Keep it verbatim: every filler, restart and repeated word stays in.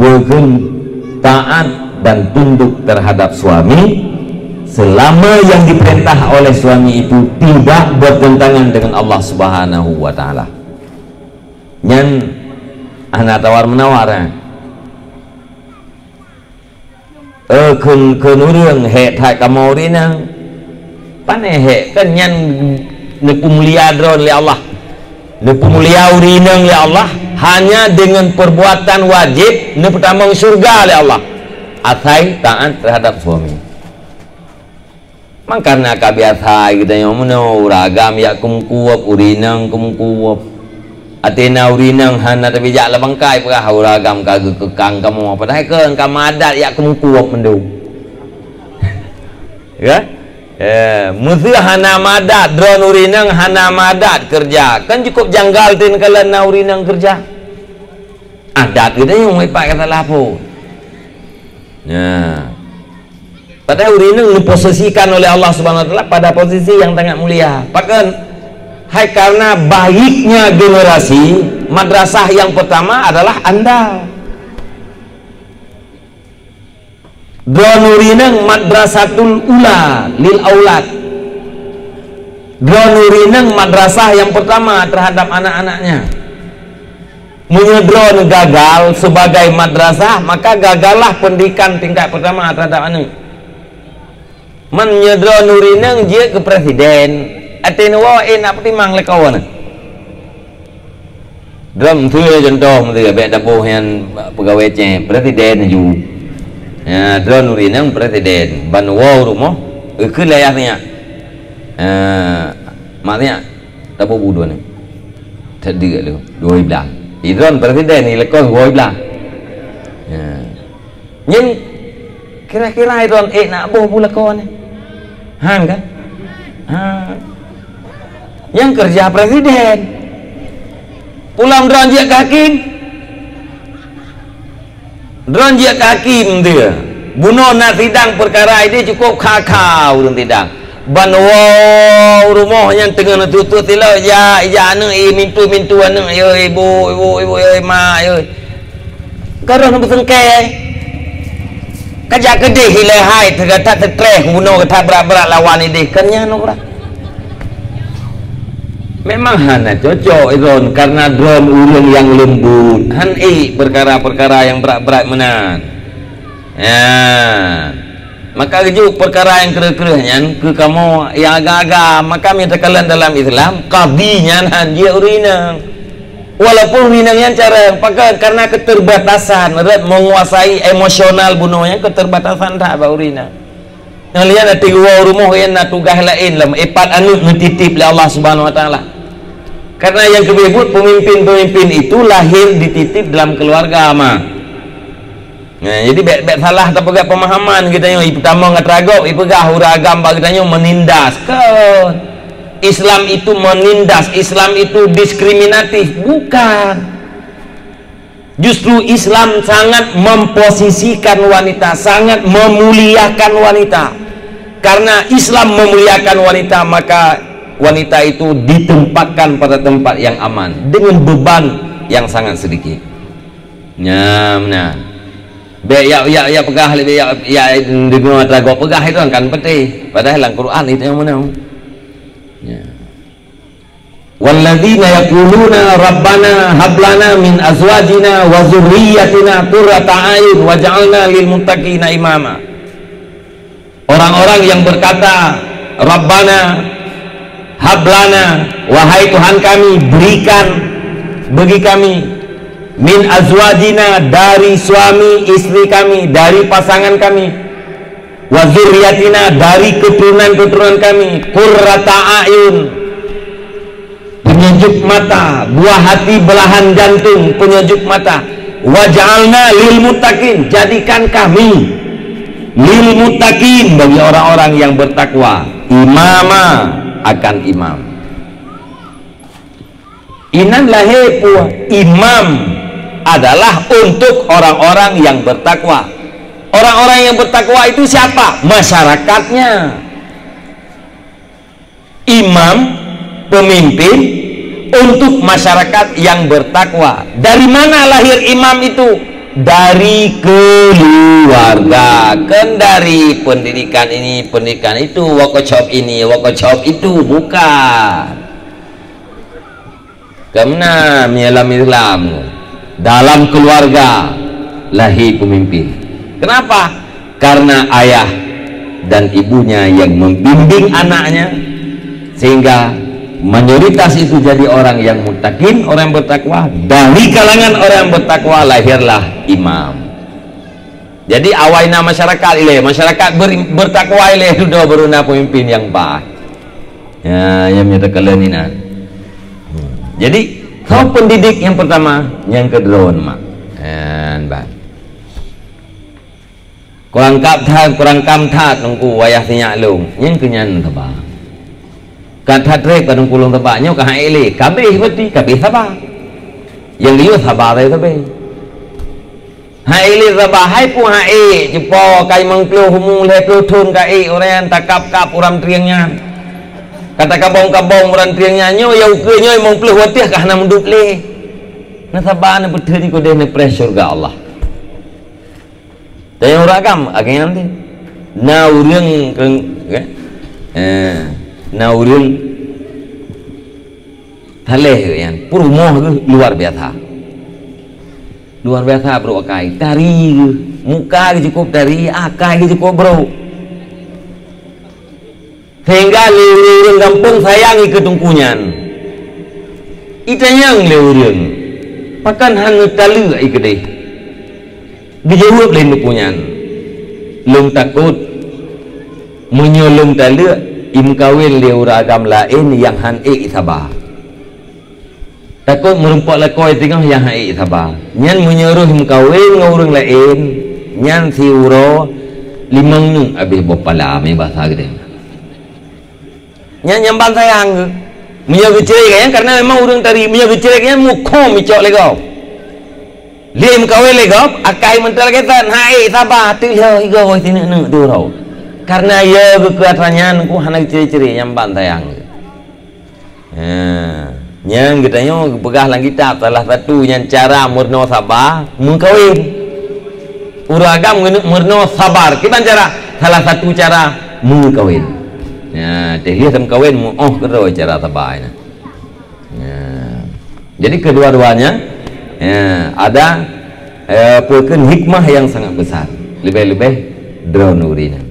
Peue kheun taat dan tunduk terhadap suami selama yang diperintah oleh suami itu tidak bertentangan dengan Allah Subhanahu wa Ta'ala. Nyan hana tawar-menawar, eh. Eh, kheun, kheun ureuëng, "Hék that kamoe ureuëng inong." Pane hék, kan nyan neupeumulia droe lé Allah. Neupeumulia ureuëng inong lé Allah hanya dengan perbuatan wajib neupeutamong syurga lé Allah. Asai taat terhadap suami. Mangkana ka biasa geutanyoe meunoe, ureuëng agam jak keumeukueb, ureuëng inong keumeukueb. Até na ureuëng inong hana tabijak lam bangkai, peugah ureuëng agam ka geukeukang kamoe. Padahai kheun ka madat jak keumeukueb mandum. Ya? Eh, meuseu hana madat, droe ureuëng inong hana madat keureuja. Kan cukup janggal tin kalau na ureuëng inong keureuja. Adat geutanyoe ipat kata lapor. Nah. Padahai ureuëng inong diposisikan oleh Allah Subhanahu wa Taala pada posisi yang sangat mulia. Pakon? Hai, karena baiknya generasi, madrasah yang pertama adalah anda. Droe ureuëng inong madrasatul ula lil aulad. Droe ureuëng inong madrasah yang pertama terhadap anak-anaknya. Meunyoe droe gagal sebagai madrasah, maka gagallah pendidikan tingkat pertama terhadap aneuk. Man nyoe droe ureuëng inong jeuet keu presiden, até neuwoe, eh, nak peutimang lakoe nyan. Droe meuseu contoh meuseu, bék taboh nyan pegawai cék, presiden laju. Ya, droe ureuëng inong presiden, ban woe rumoh, eh, keu layah nyan. Eh, mak nyan. Taboh bu droe nyan. Teudeuk lé, dua blah. Idron presiden ni lekong dua blah. Ya. Nyan kira-kira idron ék nak boh bu lekong nyan. Han kan? Ha. Nyang keureuja presiden. Pulang droe jeuet keu hakim. Droe jeuet keu hakim dia. Bunoe na sidang peukara idéh cukup kha-kha ureuëng sidang. Ban woe u rumoh nyan teungoh neututut silop, ija, ija aneuk, i mintu-mintu aneuk, "Yo ibu, ibu, ibu, yo mak, yo." Ka droe beusengke. Ka jak keudéh ilée hai, that stress bunoe, that brat-brat lawan idéh. Kan nyan ureuëng. Memang hana cocok idron karena droe ureuëng nyang leumbut, han ék peukara-peukara nyang brat-brat meunan. Ya. Maka geujok peukara nyang kreueh-kreueh nyan keu kamoe nyang agam-agam, maka meutakhalam dalam Islam, qadhi nyan han jeuet ureuëng inong. Walaupun ureuëng inong nyan carông, pakon? Karena keterbatasan, rot menguasai emosional bunoe nyan keterbatasan that bak ureuëng inong. Nyang lian até geuwoe u rumoh nyan na tugaih laén lom, ipat aneuk neutitip lé Allah Subhanahu Wa Taala. Karena nyang keubiet buet pemimpin-pemimpin itu lahir dititip dalam keluarga ma. Nah, jadi bék, bék salah tapeugah pemahaman geutanyoe, ipeutamong atra gob, ipeugah ureuëng agam bak geutanyoe menindas. Kon. Islam itu menindas, Islam itu diskriminatif. Bukan. Justru Islam sangat memposisikan wanita, sangat memuliakan wanita. Karena Islam memuliakan wanita, maka wanita itu ditempatkan pada tempat yang aman dengan beban yang sangat sedikit. Nyam nah. Bék yak, yak, yak peugah lé, yak, yak deungoe atra gob peugah itu kan peuteh. Padahai lam Quran itu nyang mana? Ya. Walladzina yaquluna rabbana hab lana min azwajina wa dzurriyyatina qurrata a'yun waj'alna lil muttaqina imama. Orang-orang yang berkata, "Rabbana hab lana, wahai Tuhan kami, berikan bagi kami, min azwajina, dari suami istri kami, dari pasangan kami, wa dzurriyyatina, dari keturunan-keturunan kami, qurrata a'yun, peunyejuk mata, buah hati belahan jantung, peunyejuk mata, waj'alna lil muttaqin, jadikan kami lil muttaqin, bagi orang-orang yang bertakwa, imama, akan imam." Inan lahé peue? Imam adalah untuk orang-orang yang bertakwa. Orang-orang yang bertakwa itu siapa? Masyarakatnya. Imam, pemimpin untuk masyarakat yang bertakwa. Dari mana lahir imam itu? Dari keluarga, kan dari pendidikan ini, pendidikan itu, workshop ini, workshop itu, bukan. Karena dalam Islam, dalam keluarga lahir pemimpin. Kenapa? Karena ayah dan ibunya yang membimbing anaknya, sehingga mayoritas itu jadi orang yang muttaqin, orang yang bertakwa. Dari kalangan orang yang bertakwa lahirlah imam. Jadi awai na masyarakat ilée, masyarakat ber-, bertakwa ilée dudoe baru na pemimpin yang baik. Ya, yang menyatakan lain inan. Hmm. Jadi, kau pendidik yang pertama, yang kedua mak. Kan, bah. Kurang kap that, kurang kam that, nungku wayah sinyak lông. Nyang keunyan saba. Ka that treb ka nungku lông saba. Nyoe ka hai lé. Kabeh berarti, kabeh saba. Yang liu saba saya sabe. Hai lé saba, hai pu hai cupo kai mangkloh umu lhée ploh thon ka ék orang takap-kap uram trieng nyan. Kata kabong-kabong uram trieng nyan, nyoe ya ukeue nyoe mangkloh watih ka hana meudup lé. Na saba na beutôi di kudeh na pressure ga Allah. Tayang uragam, agai nyan teh. Na ureuëng, eh, na ureuëng Saleh geuh nyan, peurumoh geuh luar biasa. Luar biasa brok akai. Tari geuh, muka geuh cukup tari, akai geuh cukup brok. Sehingga lé ureuëng gampông sayang ikeue teungku nyan. Itanyong lé ureuëng, pakon hana taleuek ikeudeh? Geujaweueb lé teungku nyan, "Lôn takot, meunyoe lôn taleuek, imeukawen lé ureuëng agam laén nyang han ék saba. Takot meurumpok lakoe teungoh nyang han ék saba. Nyan meunyoe roh imeukawen ngon ureuëng laén, nyan siuroe limong neuk abéh boh pala," meunan basa geude. Nyan nyang ban sayang geuh. Meunyoe geuceurek nyan, karena memang ureuëng tari, meunyoe geuceurek nyan mukhom icok lé gob. Lé meukawen lé gob, akai meuntah lagée tan, hai saba, teulheueh igoe sineuk-neuk tu rau. Karena ya geuh keu atra nyan ku hana geuceurek-ceurek nyang ban sayang geuh. Ha, nyan geutanyoe geupeugah lam kitab, salah satu nyan cara meurunoe saba, meukawen. Ureuëng agam geuneuk meurunoe sabar. Kiban cara? Salah satu cara meukawen. Ya, teuh lheueh meukawen, meuoh keudroe cara saba nyan. Ya. Jadi kedua-duanya, ya, ada, eh, apa kheun hikmah yang sangat besar. Lebih-lebih droeneuh ureuëng nyan.